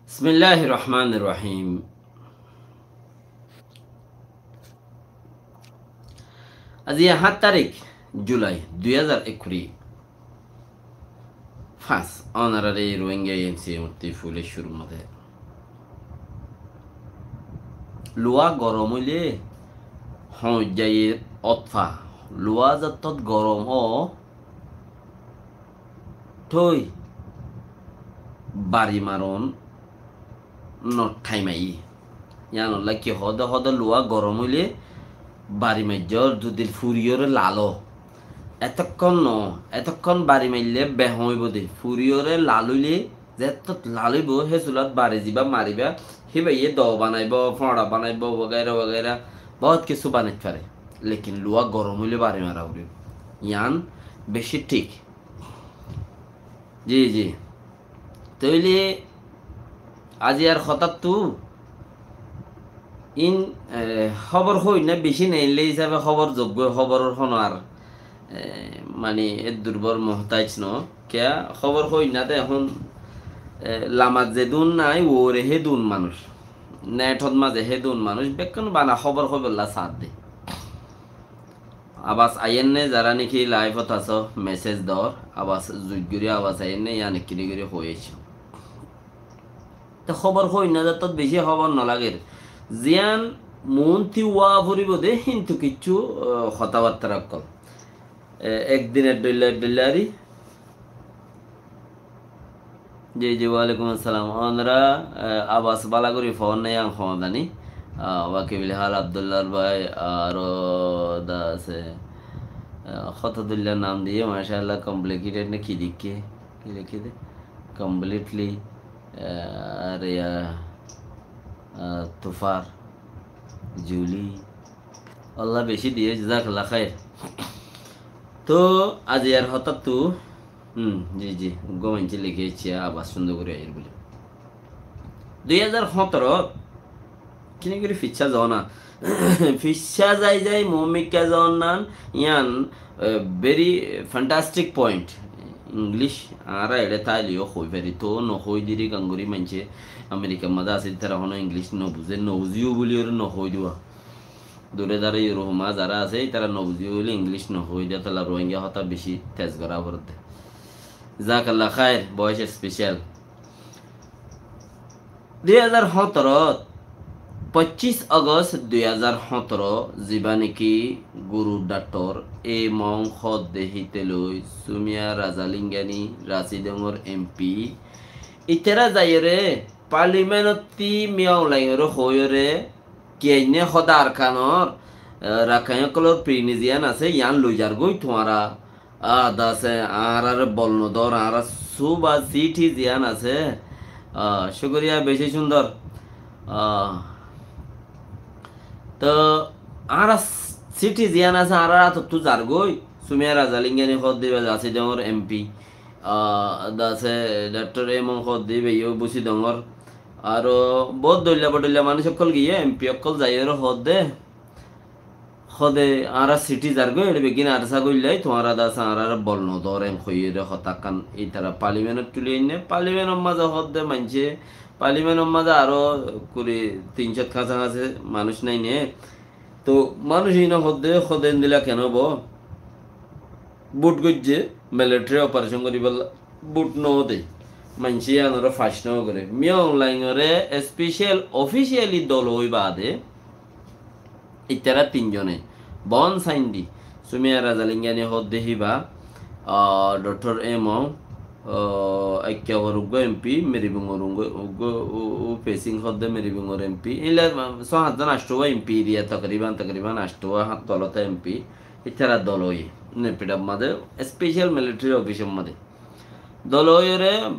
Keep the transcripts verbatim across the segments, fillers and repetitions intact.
Bismilláhir Rohmánir Rohím. Aijja háñt tarík Julai dui házar ekkuri fañs. Ónorare Rohingya M C A mottí fuile cúrur mazé luwa gorom óile hoóñijjaiyé otfa. Luwa zettót gorom ó, tói bari maron no thaim aiyé. Yíanolla ki hoóde, hoóde luwa gorom óile bari maijjó, zodi furiyóre lalo. Etókkon no, etókkon bari maille behón óibo de. Furiyóre lal óile, zettót lal óibo, hé sulat bari zibá maribá, híbaye dou banaibó, fóñça banaibó, wagaira wagaira, boóut kessú banait fare. Lekin luwa gorom óile bari mara foribo. Yián bicí thík. Ji, ji. Tóile aijjar hotáttu in, e, hóbor hoóinna bicí neille hísabe hóbor zoggói hóboror hono ar, e, mani, eddur bor muhtáij no. Kiyá hóbor hoóinna de ehón, e, lamat zedún nai, uore hédun manúic. Netot mazé hédun manúic, bekkún bana hóbor hoibolla saádde. Abas aiyénne, zará néki laifot asó, mesej dor, abas zuit gorí abas aiyénne, yían ekkíni gorí hoói aiccó. Te hóbor hoóinna zattót bicí hóbor no lager. Ziyán muúnti uwá foribó de, híntu kiccú, e, hotábattára ókkol. E, ek din eddoilla eddoilla ari. Ji, ji, walaikum assalam. Ónora, e, abas bála gorí foónne yían hoóñdani. A, Wakif Lehal, Abdullar bái, aró da asé. E, hotó dóilla nam diyé, mashallah, complicated ne ki likké? Ki likké de? Completely, e, ar ya, e, Tufar, Juli. Allah bicí diyé, jazakallah khair. Tóu aijjar hotáttu Hum, ji, ji. Uggwá maincé lekí aiccé, abas cúndor gorí aiyér buli. Dui házar hóñtoro, kini gorí ficcá zoó na. Ficcá zai zai muúmikká zoónnan, yían, e, very fantastic point. English, añára eçé táileyó hoói fari, tóu nohoói diri gangori maincé, Amerikar mazé asé, ítara honó English nobuzé, nobuzíyo buli oré nohoói diwa. Dure dare Yurof mazé zará asé, ítara nobuzí óile English nohoói de, tolla Rohingya hotá bicí tes gorá foredde. Jazakallah khair, boyec special. Dui házar hóñtoro, foccís August dui házar hóñtoro, zibá néki guru dhaktor A Mong hoódde híte loi, Sumia Rajalingani, Rasidongor M P, ítara zaiyóre, Parliament ottí Min Aung Hlaing ore hoóiyoré, ki ainné hoóde Arkanor, e, Rakhain ókkolor piriniziyán asé, yián loizargói tuáñra. A, dase, añáráre bol nodór, añára suba siti ziyán asé. A, cúkuriya, bicí cúndor. A, to, añára siti ziyán asé, añárar átottú zargói. Sumia Rajalingani hoódde íba Rasidongor M P. A, dase dhaktor A Mong hoódde íba yó Busidongor. Aró boóut dhoilla bodhoilla manúic ókkol giyé, M P ókkol zaiyóre hoódde, hoóde añára siti zargói, eçé beggín arsa goillai, tuáñra dase añáráre bol nodór, en hoiyóre hotákkan ítara Parliament ot tuli ainné. Parliament or mazé hoódde maincé, Parliament or mazé aró kuri tin cót kaçakáci manúic nái né. Tóu manúic iíne hoódde, hoóde endilla keén óibo? Bút goijjé, military operation goríbolla bút no de. Maincé yíanoré fac no goré. Min Aung Hlaing ore special officially dol ói baade, ítara tin zone bon sain di, Sumia Rajalingani hoódde híba, a, dhaktor A Mong, o, ekka hor uggwá M P, Miribungor uggwá, uggwá, u, u, Pesing hoódde Miribungor M P. Ílla, ma, só hát zon anctó uwá M P area tokriban, tokriban anctó uwá hát dol ot M P. Ítara dol óiye. Nefidar mazé special military office or mazé dol óiyoré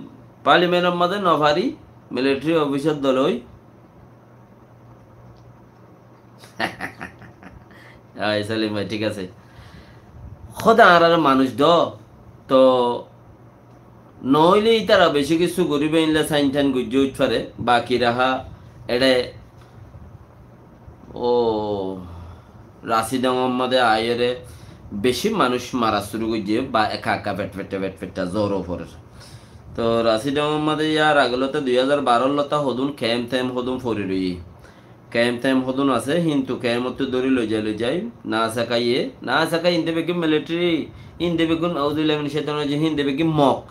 Parliament or mazé no fari, military office ot dol ói. Ai, Selim bái, thík asé. Hóde añárar manúic dó, to noóile ítara bicí kessú goríbo, éilla sain tain goijjé óit fare, baki raha eçé, ó, Rasidong or mazé aiyóre bicí manúic mara cúru goijjé, ba eka eka fetfetta fetfetta zór ó forer. Toóu Rasidongor mazé yar age lóti dui házar baró lóti hodún kemp temp hodún fori roiyé. Kemp temp hodún asé, hintu kemp ottú dóri loizai loizai, na sekáiye, na sekáiye, híinde beggún militeri, híinde beggún, auzubillahi minash shaitanir rajim, híinde beggún Mog.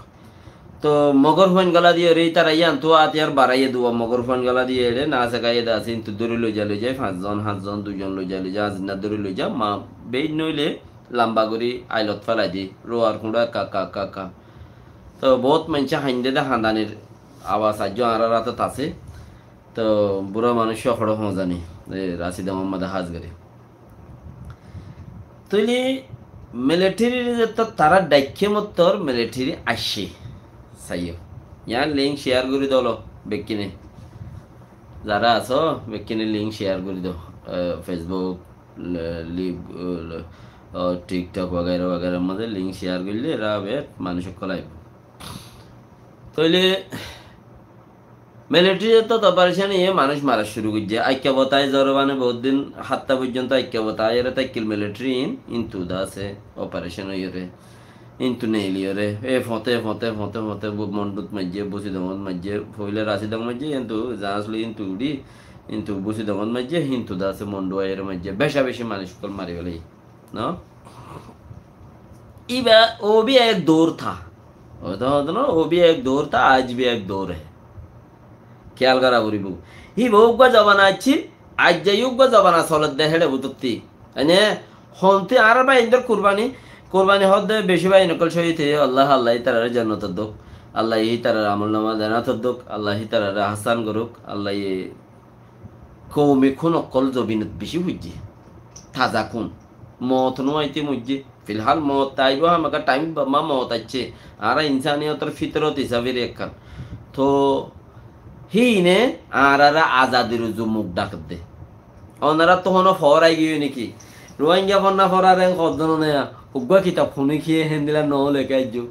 Toóu Mogor fuain gala diyóre, ítara yíantu átiyar baráiye duwa, Mogor fuain gala diyóre, na sekáiye de asé, hintu dóri loizai loizai, fañs zon, hát zon, dui zon loizai loizai, azinna dóri loizai, ma, bein noile lamba gorí ailot félai di, ruar kuñça ekka, ekka, ekka, ekka. Toóu bout maincé hainde de handanir abas aijjó añárar átot asé. Toóu bura manúic ókkole hoóñzani, e, Rasidongor mazé hás gorí. Tóile militeri zeto tará dhaikké mottor militeri aiccé. Saiyó. Yián link share gorí dolo bekkúne. Zara asó, bekkúne link share gorí do. E, Facebook, le-, li-, le-, o, TikTok wagaira wagairar mazé link share goille era bet manúic ókkol aibo. Tóile militeri zeto operation iye manúic mara cúru goijjé. Aikka botai zore bane bout din hátta foijjonto aikka botai ere táikkil militeri in, hintu de asé operation óiyore. Hintu neiliyore, e foñte, foñte, foñte, foñte, bu-, Mondut maijjé, Busidongot maijjé, foila Rasidong maijjé, hintu zañs loi hintu uçí, hintu Busidongot maijjé, hintu de asé Mondu aiyore maijjé, beca beci manúic ókkol mari félaiye, no? Iba, o bhi ek door tha. Ó to hoóde no, o bhi ek door tha, aaj bhi ek door hai. Kiyal gora foribo. Híba uggwá zobana accíl, aijja uggwá zobana soledde héçe bútotti. Ene, honti añárar báindor kurbani, kurbani hoódde beci báin ókkol cóhid óiye, Allah, Allah ítarare jannot dók, Allah ítarare amolnama jannot dók, Allah ítarare ahsan goruk, Allah koumi kún ókkol zobinot beci foijjé. Taza kún. Moot no aite moijjé. Filhal moot aibó, hámaka thaim ba-, ma moot aiccé. Añára insaniyotor fitorot isabe re ekkán. Toóu híine añárare azadir uzu muk dhak de. Onoráttu honó foórai giyói néki? Ruáingga fonná forar en hoddóno neya. Uggwá kitab funi kiyé héndilla noó leké aijjó.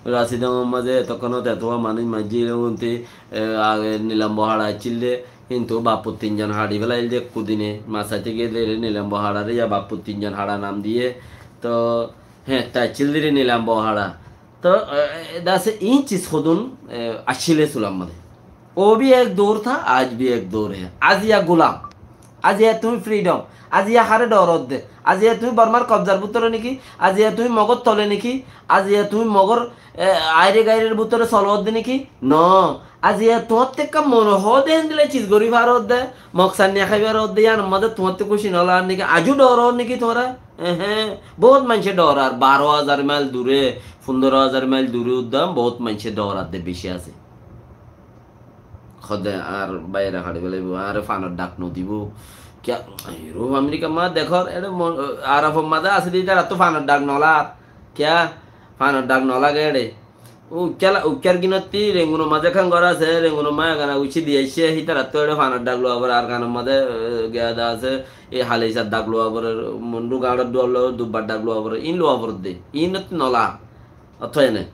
Rasidongor mazé etokkónot etuwa manúic maijjé, ilé unti, e, age Nilam Bohara accíl de. Kintu bapput tinzon haçi felaiyé de ekku dine, masaite giyé de ere Nilam Bohara re ya bapput tinzon haça nam diye. To, hé, taiccíl de re Nilam Bohara. To, e, e, dase in ciz hodún, e, accíle sulam mane. O bhi ek door tha, aaj bhi ek door hai. Aziya gulam. Aziya tui freedom. Aziya hare dhorodde. Aziya tui Bormar kobzar bútore niki? Aziya tui Mogor tole niki? Aziya tui Mogor, e, aire gairer bútore solodde niki? No. Aziya tuáñtte ekka mone hoó de héndilla ciz gorí faródde, Mog sanniya hái faródde, yíanor mazé tuáñtte kúci no lagar néki? Aijjó dhorór néki tuáñra? Ehe, bout maincé dhorar, baró házar mail dure, fundoro házar mail dure uddam bout maincé dhorar de beci asé. Hóde añár báiyere haçi félaibo, añáre fanor dhak no dibo. Kiyá, Iuróp Amerika ma dekór, ere Arafor mazé asé de, ítarattú fanor dhak no lagar. Kiyá, fanor dhak no lage ere. Ukkar, ukkar ginotti Rengunor mazé ekkán gór asé, Rengunor maze ekkán guccí di aiccé, hítarattú ere fanor dhak luwa foré, Arkanor mazé, e, giya de asé, e, Halisar dhak luwa foré, Mondu gañçor dhak luwa foré, Dubbar dhak luwa foré, in luwa foré de, inottú no lagar. Ottó ene.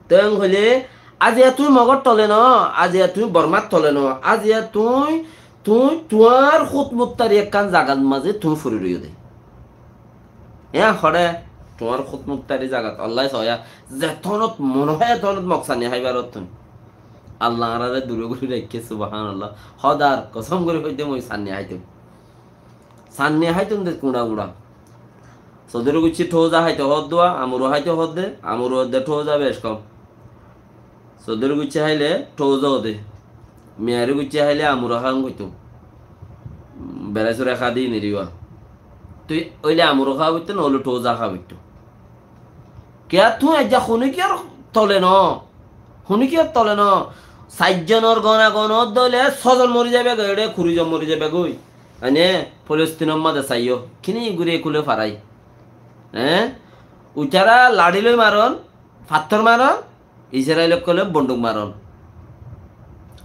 Te en hoilé, aziya tuñí Mogor tole no, aziya tuñí Bormar tole no, aziya tuñí, tuñí, tuáñr húd muttari ekkán zagat mazé tuñí fori roiyó de. Yá hoçé, tuáñr húd muttari zagat, Allah soya, zetonot mone hoó, etonot Mog sani háibar tuñí. Allah añáráre dure gorí raikké, subhanallah. Hódar kosóm gorí hoóidde mui sani háitum. Sanni háitum de kuñça kuñça. Sodori guccí thouza háito hoódduwa, amuru háito hoódde, amuru hoódde thouza bec kom. Sodori guccí háile thouza óde. Miyari guccí háile amuru há hoitum. Berai sura há de iniriwa. Tui óile amuru há hoitum, no óile thouza há hoitum. Kiyá tuñí aijja hone kiyór tole no? Hone kiyór tole no? Sair zonor gona gon ódde óile só zon mori zaibe goi, ere kuri zon mori zaibe goi. Ene Filistinor mazé saiyó, kini guri ekule farai. Eé? Uitara laçi loi maron, fattór maron, Israel ókkole bonduk maron.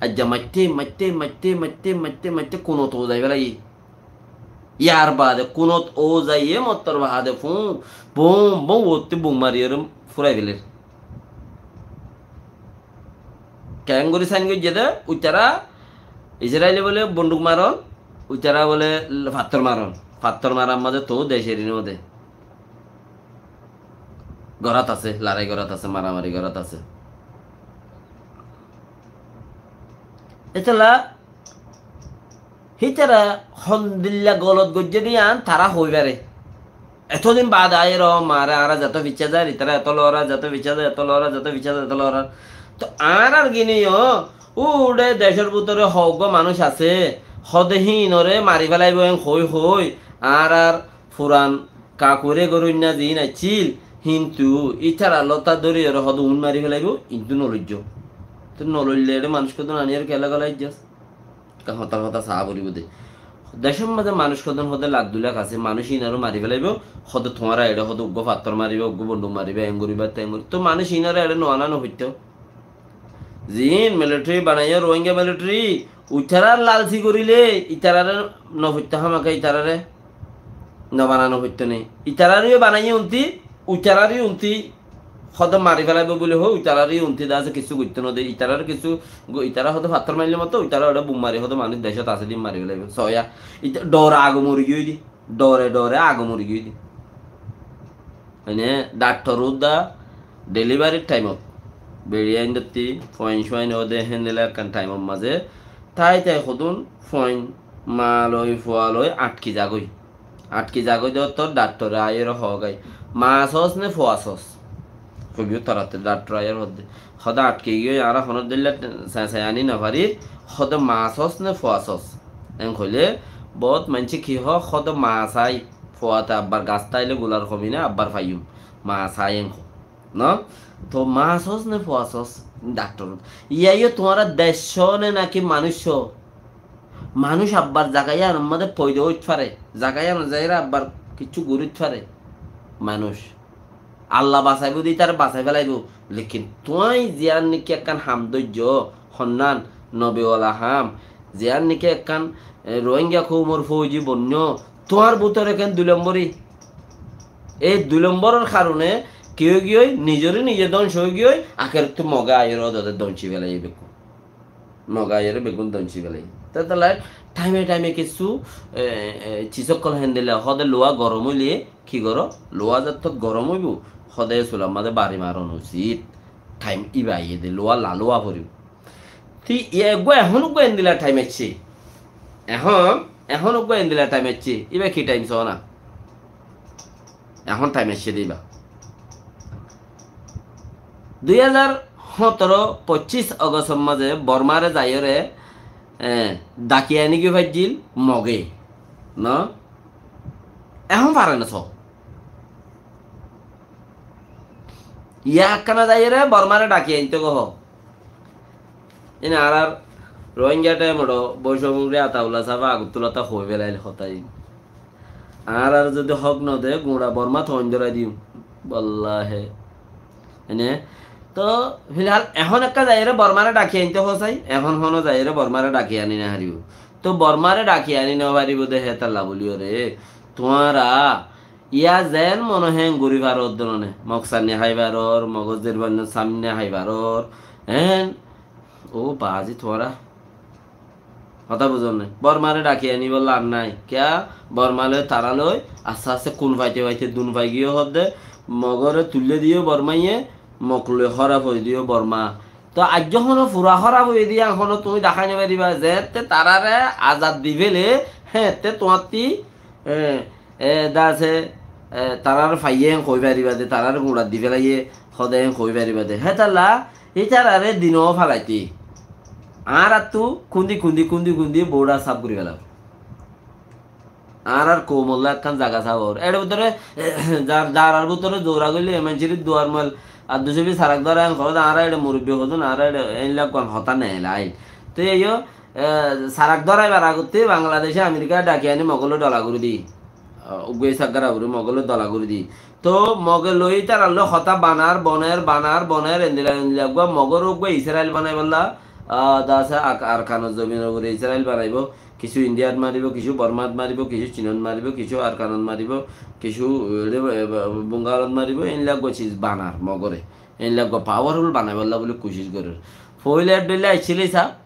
Aijja maitte, maitte, maitte, maitte, maitte, maitte kunot ouzai felaiye. Yar baade kunot ouzaiye mottor baade fun, bum, bum, uotte bum mariyore furai feler. Keéngori sain goijje de, uitara Israele bole bonduk maron, uitara bole fattór maron. Fattór marar mazé tou dec eri no de. Gorat asé, lorai gorat asé, maramari gorat asé. Étella hítara hondilla golot goijjé de yián tara hoi fare. Etodin baade aiyóre, "Ó maare, añára zeto ficcá zair, itará eto lorar, zeto ficcá zair, eto lorar, zeto ficcá zair, eto lorar." Toh añárar gini yó, uçe decór bútore hoggúa manúic asé, hode híinore mari félaibo en hoi hoi, añárar furan kakuire goróinna ziín aiccíl, híntu ítarar lóta dóri ore hode uñí mari félaibo, intu noloijjó. Toh noloille eçé manúic hodún aníyore kiyólla golaijjós? Ka hotár hotá saá foribó de. Decór mazé manúic hodún hode lak dui lak asé, manúic híinoré mari félaibo, hode tuáñra eçé hode uggúa fattór mariba, uggúa bonduk mariba, en goriba, ten goriba. Toh manúic híinoré eçé no ana no foittó. Ziín militeri banaiyé, Rohingya militeri, uitarár lalsi goríle, itararé no foittó hámaka, itararé no banano foittó né. Itararé yó banaiyé untí, uitararé untí, hode mari félaibo buli hoi, uitararé untí de asé kissú goittó no de, itararé kissú go-, itará hode fattór maille moto, uitará eçé bum mari hode manúic decót asé de mari félaibo. Soya, ita-, dhore age mori giyói de, dhore dhore age mori giyói de. Mane, dhaktor uddá delivarir thaimot, beçi ain dótti, fuain suain óde, héndilla ekkán thaimor mazé, tái tái hodún fuain maa loi, fua loi añtki zagói. Añtki zagói de ottót dhaktore aiyóre hoógai, maa sós né fua sós? Hoibó toratte, dhaktore aiyóre hoódde. Hode añtki giyói, añára honó dilla sa-, sai aní nofarir, hode maa sós né fua sós? En hoilé, boóut maincé ki hoó, hode maa sai, fuate abbar gas táile gular homi nái, abbar faiyum. Maa sai en hoó. No? Toh maa sós né fua sós? Dhaktor. Iyá yó tuáñra dec só né náki manúic só? Manúic abbar zaga yíanor mazé foida óit fare, zaga yíanot zaiyóre abbar kiccú goróit fare. Manúic. Allah basaibó de, ítare basai félaibo. Lekin tuáñi ziyán niki ekkán ham dóijjo, honnán, nobiwala ham, ziyán niki ekkán, e, Rohingya koumor fouji bonno, tuáñr bútore ekkán dui lombori. Ei dui lomboror harone ki ói giyói, nizoré nize dónco ói giyói, akerottú Moge aiyóre ódode dónci félaiye bekkún. Moge aiyóre bekkún dónci félaiye. Te tolla thaime thaime kissú, e, e, ciz ókkol héndilla hode luwa gorom óile ki goró? Luwa zettót gorom óibo, hode sular mazé bari maron ucit. Thaim íba aiyé de, luwa lalúwa foribó. Ti eggúa ehón eggúa endilla thaim aiccé. Ehón, ehón eggúa endilla thaim aiccé. Íba ki thaim soó na? Ehón thaim aiccé de íba. Dui házar hóñtoro foccíc Ogostor mazé Bormáre zaiyóre, e, dhaki aní goi faijjíl Moge. No? Ehón fare no soó. Iyá ekkána zaiyóre Bormáre dhaki ainto goi hoó. Ín añárar Rohingya thaimor Boicomugri Ataullah sábe Agottúlat hoi felail hotá ín. Añárar zodi hók no de, guñça Bormát hoóin dórai diyum. Wallahi. Ene, to filhal ehón ekká zaiyóre Bormáre dhaki ainto hoó sai, ehón hono zaiyóre Bormáre dhaki aní no faribó. To Bormáre dhaki aní no faribó de hétalla buliyóre tuáñra iyá zeén mone hoó eén gorí faror de no né. Mog sanni hái faror, Mogor zerbanor samne hái faror. Eén, ó bazi tuáñra hotá buzón né. Bormáre dhaki aníbolla ar nái. Kiyá? Bormá loi tará loi asté asté kun faite faite dun fai giyé hoó de. Mogore tuillé diyé Bormáye, Mog loi hóraf ói diyé Bormá. To aijjó hono fura hóraf óiye de yían hono tuñí dahái no faribá, zeéñtte taráre azad di féle, héeñtte tuáñttí, e, e, de asé, e, taráre faiyé en hoi faribá de, taráre guñçat di félaiye hode en hoi faribá de. Hétalla ítarare dino falaite añáráttu kundi kundi kundi kundi border sáf gorí felaibó. Añárar koumolla ekkán zaga sáfor. Ér bútore, zar-, zarar bútore zora goille, e maincór duar moil, ar dusé bi sarak dóra en hoó de, añára ére murubbi hodún, añára ére einlaguan hotá neelai. Te eyó, e, sarak dóraibar agotte Bangladece Amerika dhaki aní Mogoloi dhola gorí di. A, uggúa Isak Gáraguri Mogoloi dhola gorí di. To Moge loi ítarar loi hotá banar, boner, banar, boner, endilla, endilla uggúa Mogor uggúa Israel banaibólla, a, de asé Ak-, Arkanor zobinor uore Israel banaibó. Kissú Indiyat maribó, kissú Bormát maribó, kissú Cinot maribó, kissú Arkanot maribó, kissú, e, e, Bungalot maribó, einlaguá ciz banar Mogore. Einlaguá pawarful banaibólla buli kucíc gorér. Foóila eddoilla aiccíl ísa,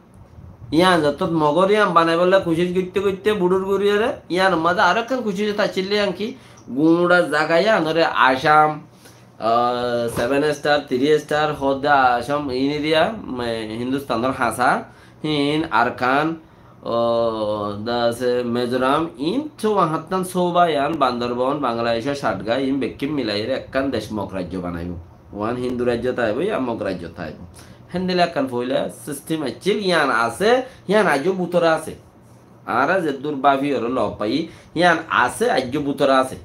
yían zottót Mogor yían banaibólla kucíc goitté goitté buçur goríyore, yíanor mazé aró ekkán kucíc aiccíl yían ki, guñça zaga yíanore Asam, ah, seven star, three star, hoódde Asam, iín eriya, me, Hindustánor hañsá, híin Arkan, o, de asé Mizoram, iín sóuwa háñttan sóuba, yián Bandorbon, Bangladecor Chatgá, iín bekkín milaiyóre ekkán dec Mog raijjo banaibóu. Uán Hindu raijjo táibou, yá Mog raijjo táibou. Héndilla ekkán foóila sistim accíl, yián asé, yián aijjó bútore asé. Añára zeddúr báfiyoré lof faiyí, yián asé, aijjó bútore asé.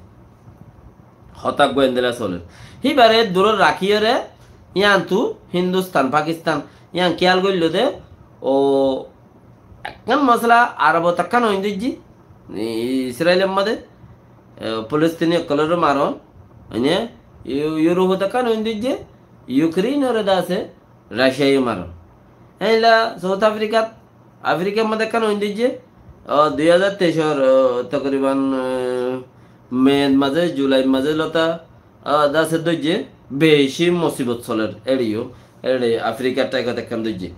Hotá eggúa endilla soler. Híbaré durot rakíyoré, yiántu Hindustan, Pakistan, yián kiyál goilló dé, o, ekkán mosala Arobot ekkán oin dóijje, i-, Israilor mazé, e, Filistini ókkolóre maron, oine, Yu-, Yurupot ekkán oin dóijje, Yukreinoré de asé, Raciaye maron. Héndilla South Afrikat, Afrikar mazé ekkán oin dóijje, o, dui házar teicor, o, tokriban, e, Mer mazé, Julair mazé lota, o, de asé dóijje, beci musibot soler, eçeyó, eçe Afrikar thaikot ekkán dóijje.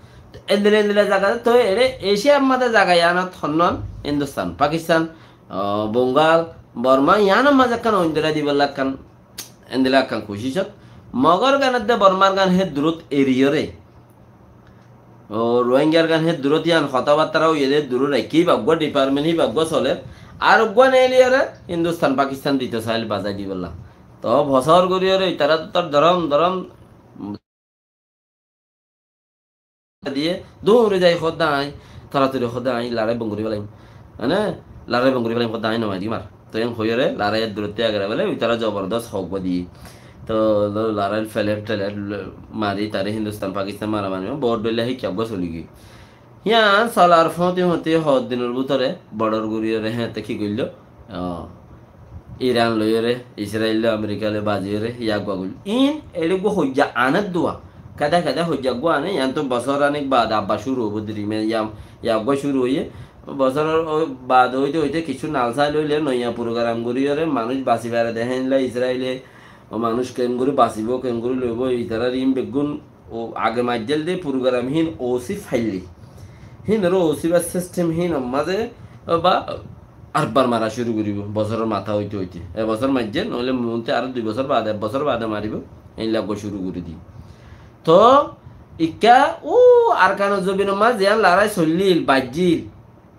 Endilla, endilla zaga, toi eçe Eciyar mazé zaga yiánot honnán, Hindustan, Pakistan, o, Bongal, Borma, yiánor mazé ekkán oin dórai dibolla ekkán Endilla ekkán kucícot. Mogor gan edde Bormar gan hé durot eriyóre. O Rohingyar gan hé durot yián hotábattára óiye dé durot raikké híba eggúa dipartment híba eggúa soler. Ar eggúa neiliyóre Hindustan Pakistan dito sail bazai dibolla. Toó bosór goríyóre itará toó tor dorom dorom diye, dóri zai hoódde aññí, toratori hoódde aññí larái bon gorí felaiyum. Mane, larái bon gorí felaiyum hoódde aññí no maijjum ar. Toi en hoiyóre larái eddurottí agera fele, uitará zobordos hoók ba diye. Toó lo-, larái felet telet lo-, mari, taré Hindustan, Pakistan maramari, bout dhoilla híkka eggúa soli giyói. Yián solar foóñti foóñti hoddinor bútore bodor goríyore héñte ki goilló? Ó, Iran loiyóre, Israil loi, Amerika loi baziyóre, yá eggúa goilló. Iín eçé eggúa hoijja aner dua. Kede kede hoijja eggúa ane, yián to bosór anek baade abbar cúru óibo deri, me yá, yá eggúa cúru óiye. Bosór o-, baade óite óite kissú nal sail óile noiya purugaram goríyore manúic basi fare de héinla Israile o manúic kengori basibo, kengori loibo, itarár iín beggún o age maijjél de purugaram hín óusi faillé. Híinoré óusi ba sistem híinor mazé ba arbar mara cúru goríbo, bosóror matá óite óite. E bosór maijjé, noóile muúntu aró dui bosór baade, ek bosór baade maribó, éilla eggúa cúru gorí diyé. Toó ikká ó Arkanor zobinor mazé ziyán larái soillíl, baijjíl,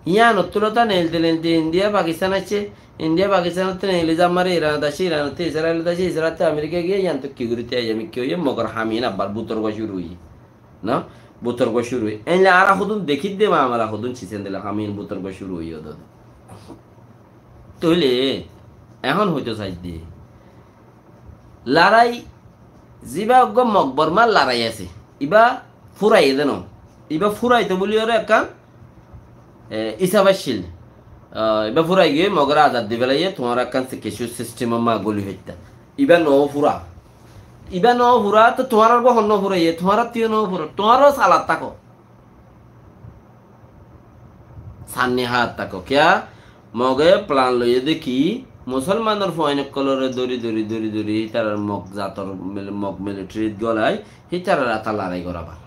yíanottú lóta neilte neilte Indiya Pakistan aiccé, Indiya Pakistanottú neili zar mari Iranot aiccé, Iranottú Israilot aiccé, Israilottú Amerika giyé, yíanottú ki goríte aiyé, mikká óiye, Mogor ham iín abbar bútor gúa cúru óiye. No? Bútor gúa cúru óiye. Éilla añára hodún dekír de mamela hodún sis endilla ham iín bútor gúa cúru óiye ódode. Tóile ehón hoitó saidde. Larái, zibá eggúa Mog Bormar larái asé, ibá fúraiye de no. Ibá fúraito buliyóre ekkán, e, isab accíl. A, ibá fúrai giyói Mogoré azad di felaiyé, tuáñra ekkán si-, kessú sistemor ma goli faittá. Ibá noó fúra. Ibá noó fúra, to tuáñrar gua hon noó fúraiye, tuáñrattú yó noó fúra, tuáñrao salat táko. Sanni háat táko. Kiyá? Moge plan loiyé de ki, musolmanor fuain ókkolóre dóri dóri dóri dóri ítarar Mog zator mil-, Mog militarit golai ítarar áta larái gorabar.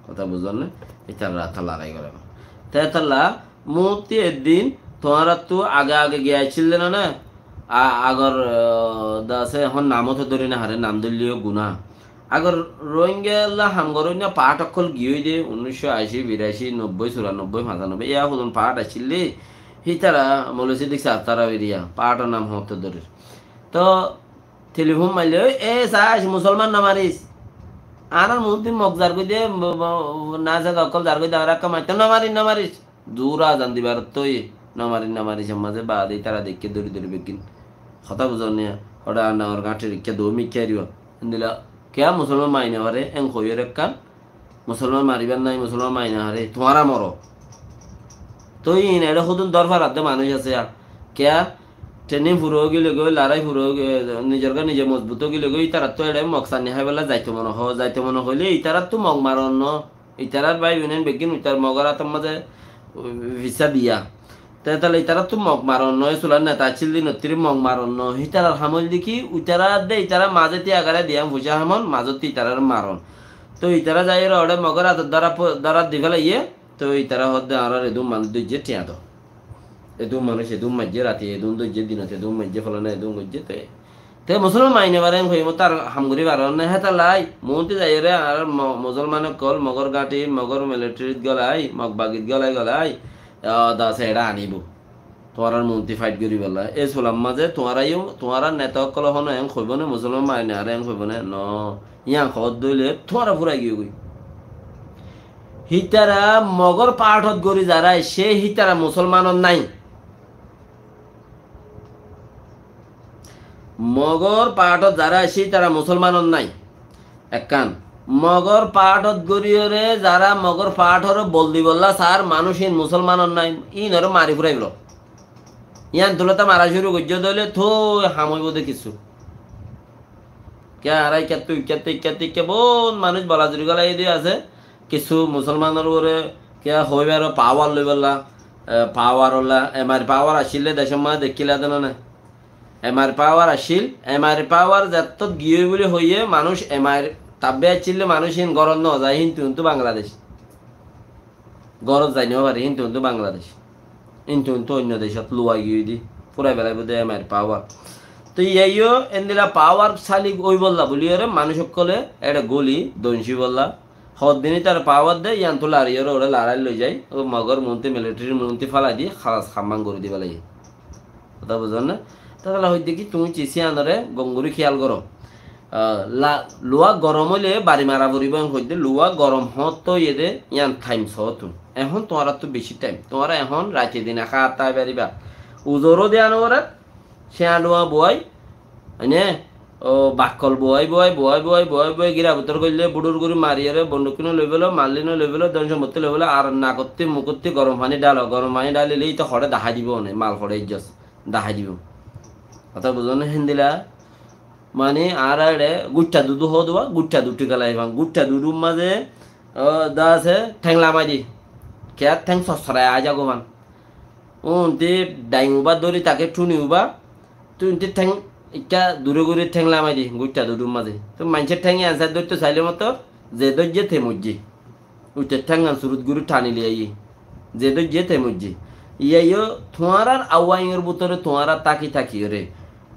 Hotá buzón né? Ítarar áta larái gorabar. Te étalla muúntu eddin tuáñrattú age age giya accíl de no né? A-, agor, eh, de asé, ehón namot dóri no fare, nam dóille yó guná. Agor Rohingyalla ham goróinna paáth ókkol giyói de, unnúiccó ací, birací, nobbói, cúranobbói, fañsanobbói, yá hodún paáth accíl de, hítara Moulovi Siddik sáb tara eriya, paáthor nam hoóñtte dórir. Toó telifón maille, "Ói, e saic, musolman no maris." Añárar muúntu Mog zargói de, bo-, bo-, na zaga ókkol zargói de, añára ekká maittam, "No maris, no maris." Zuur azan dibar tói, no maris, no maris, emmá ze baade ítara deikké dóri dóri beggín. Hotá buzón né? Hoçé ar naor gañthir ikká dóu mikká eriba. Endilla, kiyá musolman mari no fare, en hoiyóre ekkán, musolman maribar nái, musolman mari no fare, tuáñra moro. Tói iín eçé hodún dór farar de manúic asé ar. Kiyá, training fura ói gile goi, larái fura ói gile, nizor gá nize mozbut ói gile goi, ítarattú eçé Mog sanni háibolla zaito mone hoó, zaito mone hoilé ítarattú Mog maron no. Itarar bái boin beggín itar Mogor átor mazé, uh, fisá diya. Te tale itarattú Mog maron no, e sular neta accíl de nottiri Mog maron no. Hitarar ham óilde ki, itara de itara mazé tiya gare diyan fuicá hamon, mazottú itarar maron. To itara zaiyóre oçé Mogor átot dóra po-, dóra di félaiye, to itara hoódde añárar edún manúic dóijje tiya do. Edún manúic edún maijjé, rati edún dóijje, dinot edún maijjé, folana edún goijjé, te Te musolman mani no fare, en hoiye, tar ham gori fare na, hétolla muúntu zaiyóre añárar mo-, musolman ókkol Mogor gáñçit, Mogor militarit gólai, Mog bagit gólai gólai, ah, dase eçé aníbo. Tuáñrar muúntu fight goribolla. E sulam mazé tuáñra yó, tuáñrar neta ókkole hono en hoibo né, musolman mani no fare en hoibo né? No, yián hoódde óile tuáñra furai giyói goi. Hítara Mogor paáthot gori zará aiccé, hítara musolmanot nái. Mogor paáthot zará aiccé, ítara musolmanot nái. Ekkán. Mogor paáthot goriyóre zará Mogor paátore bol dibolla sar, manúic ín musolmanot nái, ínore mari furaibólla. Yián tulóta mara cúru goijjé dé óile toi ham óibo dé kissú. Kiyá añára ikkattú, ikkattú, ikkattú, ikká bout manúic bolazuri gólai diyé asé. Kissú musolmanor uore kiyá hoibar power loibolla, e, power olla, M R power accíl dé decór mazé, dekkíla dé né? M R power accíl, M R power zettót giyói buli hoiyé, manúic M R tabbe accíl dé manúic ín górot no zai, híntu híntu Bangladec. Górot zai no fare, híntu híntu Bangladec. Híntu híntu oinno decót luwai giyói dé, furai felaibó dé M R power. Toi yíaiyó endilla powerful óibolla buliyóre manúic ókkole eçé goli doncíbolla. Hoddin ítar power de, yíantu lariyóre uore larai loi zai, ó Mogor muúntu, militarir muúntu félai di, hálas ham gori dibolla. Hotá buzón né? Tóile hoiddé ki, tuñí cisíyanore gom gori kéyal goró. Ah, la-, luwa gorom óile bari mara foribó, en hoiddé, luwa gorom hoóñtte óiye dé, yían thaim soó tuñí. Ehón tuáñrattú bicí thaim. Tuáñra ehón raite dine háa tái faribá. Uzoró diya no foré, cíañdhuwa buwai, óine, ó bakkol buwai, buwai, buwai, buwai, buwai, buwai, gíra bútore goillé, buçur gori mariyóre, bondukkín loi félo, mallín loi félo, don sompottí loi félo, ar nakottí, mukottí gorom faní dhalo, gorom faní dhalile íte hoçé dahái dibo, óine, mal hoçé ijjot dahái dibo. Hotá buzón né? Héndilla, mani, añára eçé guiththá dudu hoó dé, guiththá dudu kiyá lai fán, guiththá dudur mazé, ó, dase, théng lamai di. Kiyá théng sossorai aái zagói fán. Untí dhaing uba dóri táke, thuni uba, tui untí théng ikká dure gori théng lamai di, guiththá dudur mazé. Toi maincé théng yián sai dóitto sailé motor, ze dóijje te moijje. Uite thénggan surut gori thani loi aiyé. Ze dóijje te moijje. Yíaiyó tuáñrar awaiñor bútore tuáñra táki tákiyóre.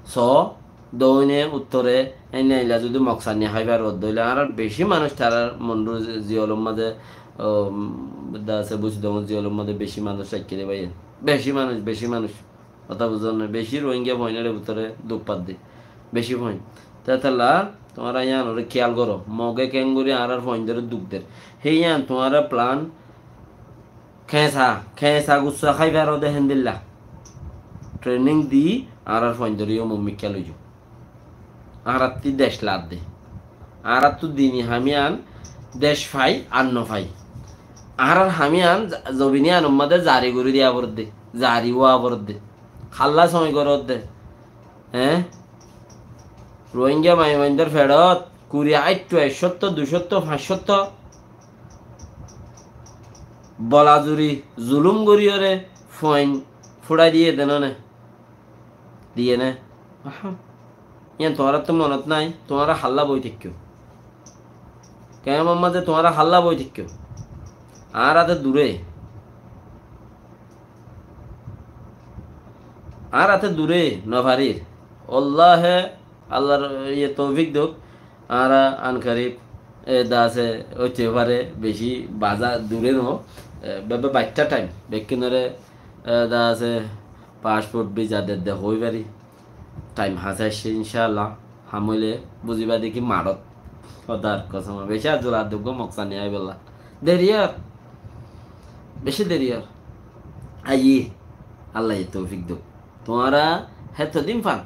Soó, doine, uttore, éinna eilla zodi moksani hái faro dé óile, añárar bicí manúic tarár Mondur zi-, ziyolor mazé, ó, dase Busidongor ziyolor mazé bicí manúic raikké dé báiyain. Bicí manúic, bicí manúic. Hotá buzón né? Bicí Rohingya fuain eçé bútore duk fadde. Bicí fuain. Te hétolla tuáñra yíanoré kéyal goró. Moge keéngorí añárar fuaindóre duk der. Hé yían tuáñra plan Késa, késa gussa hái faro de héndilla. Training di añárar fuaindóre yó mummikká loijó. Añárattí dec ladde. Añárattú dini ham yían dec fai ar no fai. Añárar ham yían za-, zobin yíanor mazé zari gorí diya foredde, zari ówa foredde. Hálla sói goródde. Eé? Rohingya maiyafuaindór feçot kuri, aiththu, ekcótto, duicótto, fañccótto bolazuri, zulúm goríyoré fuain fúçai diyé de no né? Diyé né? Ahá. Yían tuáñrattú monot nái, tuáñra hálla boi táikko. Kemfor mazé tuáñra hálla boi táikko. Añára te duré. Añára te duré no farir. Wallahe Allar iye toufik douk. Añára ankarib, e, dase óite fare, beci baza duré no. E, bebe baiththá thaim. Bekkúnore, e, dase passport visa dedde hoi fari. Thaim hañsé aiccé, incállah. Ham óile buziba deki maçot. Hódar kosóm, beci azur ar duggo moksani aibólla. Deri ar. Beci deri ar. Aiyí. Allaye toufik douk. Tuáñra hétodin fan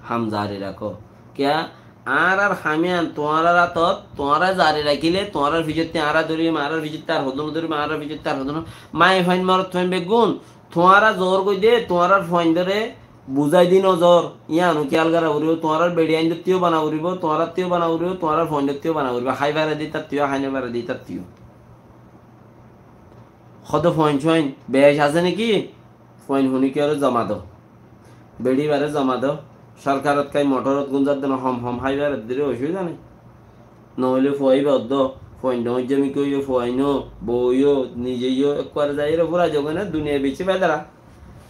ham zari rakó. Kiyá? Añárar ham yían tuáñrar átot, tuáñra zari rakíle, tuáñrar fisottí añára dórim, añárar fisottí ar hodún dórim, añárar fisottí ar hodún. Maiyafuain morotfuain beggún, tuáñra zoór goi de, tuáñrar fuaindóre buzái di no zoór, yíano kéyal gorá foribó, tuáñrar beçiyaindóttíyo bana foribó, tuáñrattúyo bana foribó, tuáñrar fuaindóttíyo bana foribó, hái fare de ítattúyo, hái no fare de ítattúyo. Hóde fuain-suain bec asé né ki? Fuain huníkiyóre zoma do. Beçi ibáre zoma do. Sorkarot kái mothorot gúnzar de no, hom hom hái ibáre dile ocubida nái. Noóile fua ibá uddó, fuain dhoóñijja mikká óiyo, fuain ó, bou ó, nize ó, ekkuare zaiyóre fúrai zagói né, duniyai beci federa.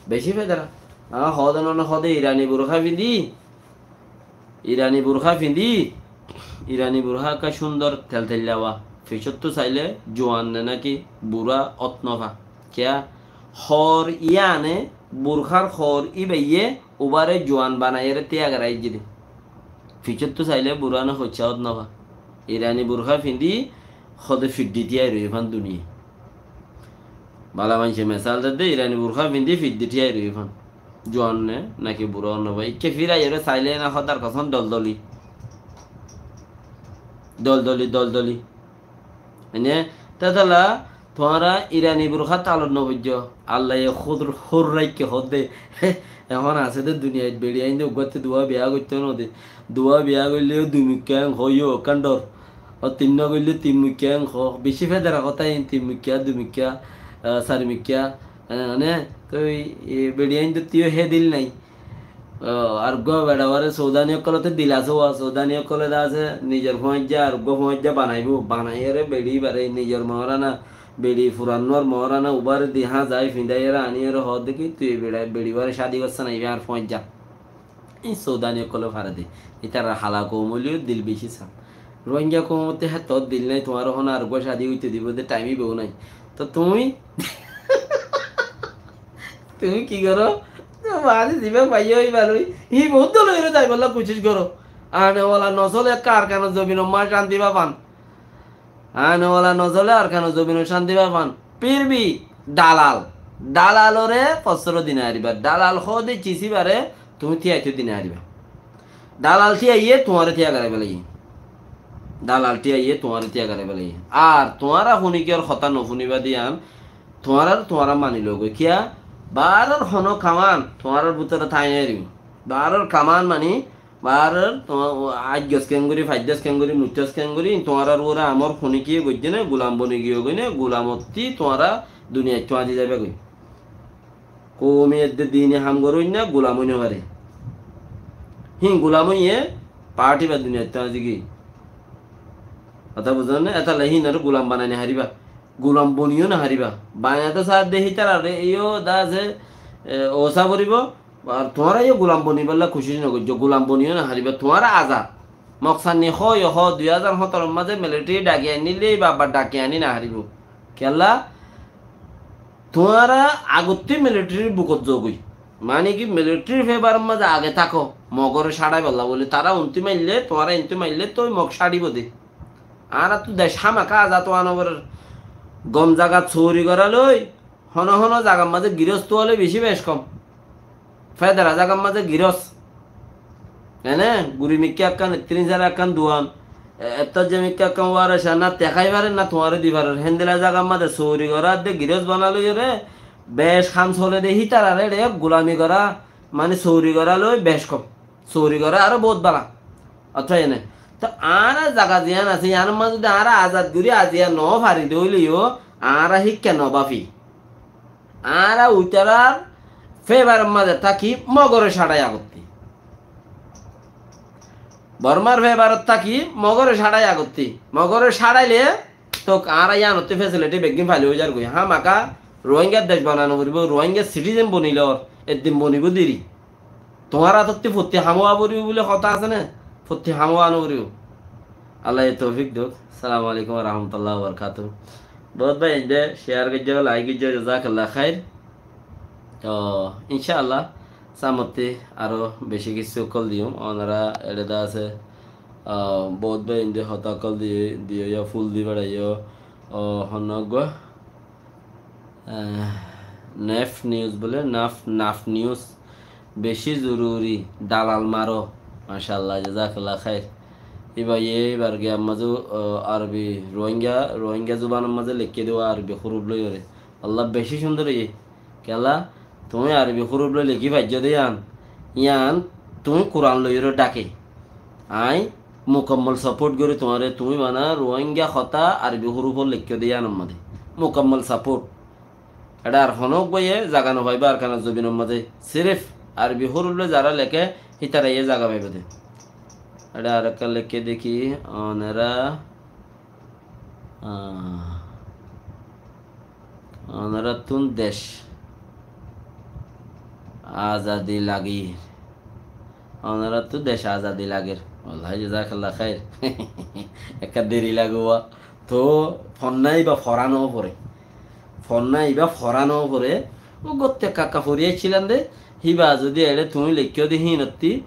Beci federa. Añá hóde no, hóde Irani burká findi. Irani burká fiñdí, Irani burká ekká cúndor telteilla wá. Fiçóttu sailé juan né náki burá ót nofa. Kiyá? Hoor yíane, burkár hoor íbayé ubáre juan banaiyére tíya goráijje dé. Fiçóttu sailé burá né hoiccá ót nofa. Irani burká fiñdí hóde fiçdhi tíyai roiyé fán duniyai. Bála maincé mesal dedde, Irani burká fiñdí fiçdhi tíyai roiyé fán. Juan né náki burá ót nofa. Ikká fíraiyóre sailé na hódar kosóm doldoli. Doldoli, doldoli. Ene, tétala, tuáñra Irani burká talot nofoijjó. Allaye hór, hór raikké hódde. Ehón asé dé duniyait beçi ainde uggúatte duwá biyá goittó node. Duwá biyá goillé dui mukká eng hoó, yó ekkán dhor. Ó tinná goillé tin mukká eng hoó. Bicí federa hotá iín, tin mukká, dui mukká, ah, sair mukká. Eh, ene, toi, e, beçi ainde tiyó hé dil nái. Ó, ar uggúa beçawáre soudani ókkolótte dil asé, uá soudani ókkolé de asé, nizor fúañijja ar uggúa fúañijja banaibóu, banaiyóre beçi ibáre nizor moór ana, beçi furan uar moór ana, ubáre di háñzai fiñdaiyóre aníyóre hoó de ki, tui e beça-, beçi ibáre cádi gossá nái, ibá añár fúañijja. Iín soudani ókkolé fare de. Ítarar hala koum óileyo dil bicí saf. Ruáingga koumotte hétto dil nái, tuáñra hone ar uggúa cádi óite dibou de, thaim íbou nái. Toi tuñí Tuñí ki goró? Tuáñre zibá faiyó íba loi, hí bout dóloiré zaibolla kucíc goró. Ane wala nosóle ekká Arkanor zobinot má cánti bá fan. Ane wala nosóle Arkanor zobinot cánti bá fan. Fir bhi dalal. Dalaloré fosóro di no faribá. Dalal hoóde cis íbaré tuñí tíyaito di no faribá. Dalal tíyaiyé tuáñre tíya goráiba lagé. Dalal tíyaiyé tuáñre tíya goráiba lagé. Ar tuáñra funikiyór hotá nofúniba de yían, tuáñrar tuáñra mani logói. Kiyá? Baáror honó kaman tuáñrar bútore tái no faribó. Baáror kaman mani, baáror tuá-, aijjós keéngorí, faijjós keéngorí, muittós keéngorí, tuáñrar uore amor funikiye goijjé né, gulam boni giyói né, gulamottí tuáñra duniyattú añzi zaibagói. Koumi edde dini ham goróinna gulam ói no fare. Híin gulam óiye parti ba duniyattú añzi giyói. Hotá buzón né? Étalla híinoré gulam banai no faribá. Gulam boniyó no faribá. Banaito saádde hítararé yó de asé, e, ousá foribó. Ar tuáñra yó gulam bonibálla kucíc no goijjó. Gulam boniyó no faribá. Tuáñra azad. Moksanni hoó yó hoó, dui házar hóñtoror mazé militari dhaki ainilé, íba abbar dhaki aní no faribó. Kiyólla? Tuáñra agottí militarir bukot zogói. Mani ki militarir febaror mazé age táko, Mogoré cáçaibálla bóli. Tará untú maille, tuáñra intú maille, toi Mog cáçaibóu de. Añáráttu dec hámaka azad ówa no forer. Gom zagat souri gorá loi, hono hono zagar mazé girós tuwá loi bicí bec kom. Federa zagar mazé girós. Ene, guri mikká ekkán, ettrin sára ekkán duan, e-, ettót ze mikká ekkán uáre cá na tehái farer, na tuáñre di farer. Héndilla zagar mazé souri gorá de girós bana loiyóre, bec ham sole de hítararé eçé gulami gorá, mani souri gorá loi bec kom. Souri gorá aró bout bála. Ottót ene. Toi añára zaga ziyán asé, yíanor mazé zodi añára azad gorí aziya no fari de óile yó, añára híkka no báfi. Añára uitarár febaror mazé táki, Mogoré cáçai agottí. Bormar febarot táki, Mogoré cáçai agottí. Mogoré cáçaile, tók añára yíanottú fesiliti beggín fail ói zargói. Hámaka Ruáingar dec banano foribó, Ruáingar sitizen bonilór, eddin bonibó deri. Tuáñr átottí fottí ham ówa foribó buli hotá asé né? Fottí ham ówa no foribó. Allaye toufik douk. Assalamu alaikum wa rahmatullahi wa barakatuhu. Bout bái ainde share goijjó, like goijjó, jazakallah khair. Toh, incállah, samottí aró beci kissú ókkol diyum. Onora eçe de asé, ah, bout bái ainde hotá ókkol di-, diyó, ya ful di beraiyó, oh, honnó uggúa. Ah, Naf News bóle, Naf, Naf News. Beci zoruri, dalal maro. Macállah, jazakallah khair. Íba ye, íbar giyar mazé, ah, Arobi, Ruáinga, Ruáinga zubanor mazé leikké de Arobi huruf loiyóre. Allah, beci cúndor óiye. Kiyólla, tuñí Arobi huruf loi lekí faijjó de yían, yían tuñí Kuran loiyóre dháke. Aññí mukammol saport gorí tuáñre, tuñí bana Ruáinga hotá Arobi hurufot leikkó de yíanor mazé. Mukammol saport. Eçé ar honó uggúaye zaga no faibá Arkanor zobinor mazé. Sirif Arobi huruf loi zará leké, hítaraye zaga faibó de. Eçé ar ekkán leikké dekí, onora Ah. Onorattún dec azadi lagir. Onoráttu dec azadi lager. Wallahi, jazakallah khair. Ekka deri lagówa. Toóu fonná ibá forá noforé. Fonná ibá forá noforé. Ó gotte kakka fori aiccílam de, híba zodi eçé tuñí leikkó de híinottí,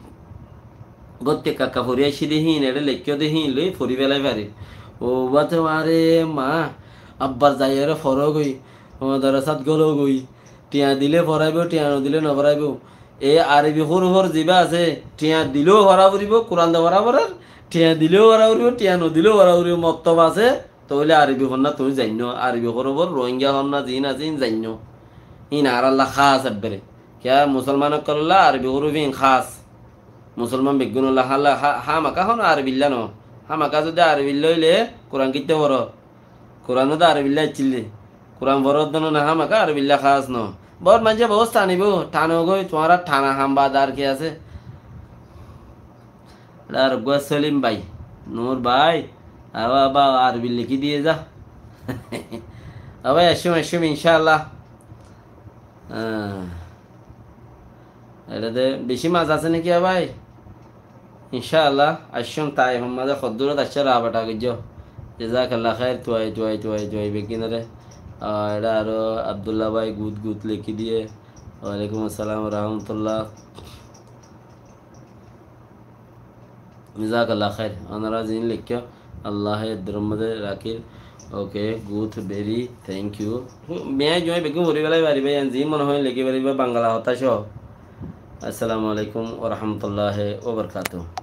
gotte kakka fori aiccí de híin eçé leikkó de híin loi fori félai farir. Ó báte, mare ma, abbar zaiyóre foró goi, ó madrasát góló goi, thiañ dilé foráibou, thiañ nodilé noforáibou. E Arobi hórufor zibá asé, thiañ dilé forá foribóu, Kuran de forá forer, thiañ dilé forá foribóu, thiañ nodilé forá foribóu, mottob asé, tóile Arobi fonná tuñí zainnó, Arobi hórufor Rohingya fonná ziín asé, íin zainnó. Íin añárálla hás ebbere. Kiyá musolman ókkolólla Arobi hóruf íin hás. Musolman beggúnolla hála, há-, hámaka hon Arobilla no. Hámaka zodi Arobilla óile Kuran kitte foró? Kuran ó de Arobilla aiccíl de. Kuran foródde no, hámaka Arobilla hás no. Bóut maincé bóut tanibóu, thanogói, tuáñra thana ham bad ar ki asé? Ar uggúa Solim bái, Nur bái, awa, awa, Arobi lekí diyé za. Awa, aiccúm, aiccúm, incáalla. Ah. Eçé de bicí maz asé né ki, awa? Incáalla, aiccúm, Taifor mazé hoddúrot aiccé, rabata goijjó. Jazakallah khair, tuwai, tuwai, tuwai, tuwai, beggúnoré. Ah, eçé aró Abdullah bái, gut, gut lekí diyé. Walaikum assalam wa rahmatullah. Jazakallah khair. Onora ziín leikkó, Allaye eddurór mazé rakíl. Okay, good, very, thank you. Miyai juwai beggún fori félai faribá, yián ziín mone hoó lekí faribá, Bangla hotá só. Assalamu alaikum wa rahmatullahi wa barakatuhu.